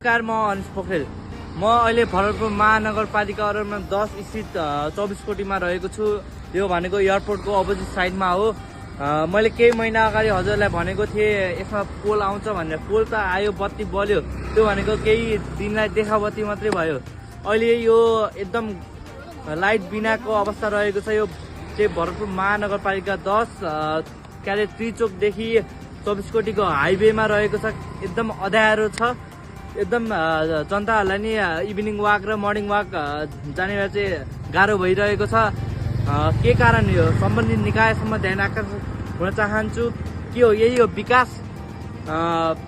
नमस्कार, म अनिश पोखरेल। म अहिले भरतपुर महानगरपालिका अरबमा 10 स्थित 24 कोटीमा रहेको छु। यो भनेको एयरपोर्टको अपोजिट साइडमा हो। मैले केही महिना अगाडि हजुरलाई भनेको थिएँ यसमा पोल आउँछ भनेर। पोल त आयो, बत्ती बल्यो, त्यो भनेको केही दिनलाई देखाबत्ती मात्रै भयो। अहिले यो एकदम लाइट बिनाको अवस्था रहेको छ। यो चाहिँ भरतपुर महानगरपालिका 10 क्यारे त्रिचोकदेखि 24 कोटीको हाइवेमा रहेको छ। एकदम अँध्यारो छ। एकदम जनताहरूलाई नि इभिनिङ वाक र मर्निङ वाक जाने चाहिँ गाह्रो भइरहेको छ। के कारण यो सम्बन्धित निकायसम्म ध्यान आकर्षण हुन चाहन्छु। के हो यही हो विकास?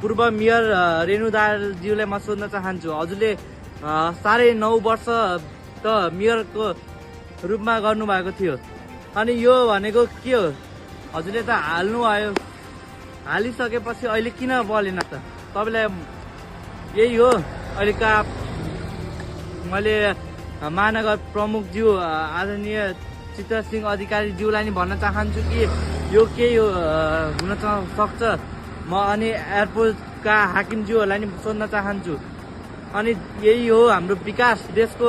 पूर्व मेयर रेणुदाज्यूलाई म सोध्न चाहन्छु, हजुरले 9.5 वर्ष त मेयरको रूपमा गर्नुभएको थियो, अनि यो भनेको के हो? हजुरले त हाल्नु आयो, हालिसकेपछि अहिले किन बलेन त? तपाईँलाई यही हो अहिलेका मैले महानगर प्रमुखज्यू आदरणीय चित्रसिंह अधिकारीज्यूलाई नि भन्न चाहन्छु कि यो के हो हुन सक्छ। म अनि एयरपोर्टका हाकिमज्यूहरूलाई नि सोध्न चाहन्छु। अनि यही हो हाम्रो विकास। देशको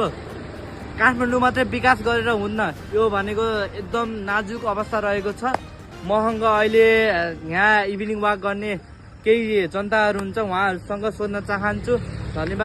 काठमाडौँ मात्रै विकास गरेर हुन्न, यो भनेको एकदम नाजुक अवस्था रहेको छ। महँग अहिले यहाँ इभिनिङ वाक गर्ने केही जनताहरू हुन्छ, उहाँहरूसँग सोध्न चाहन्छु। धन्यवाद।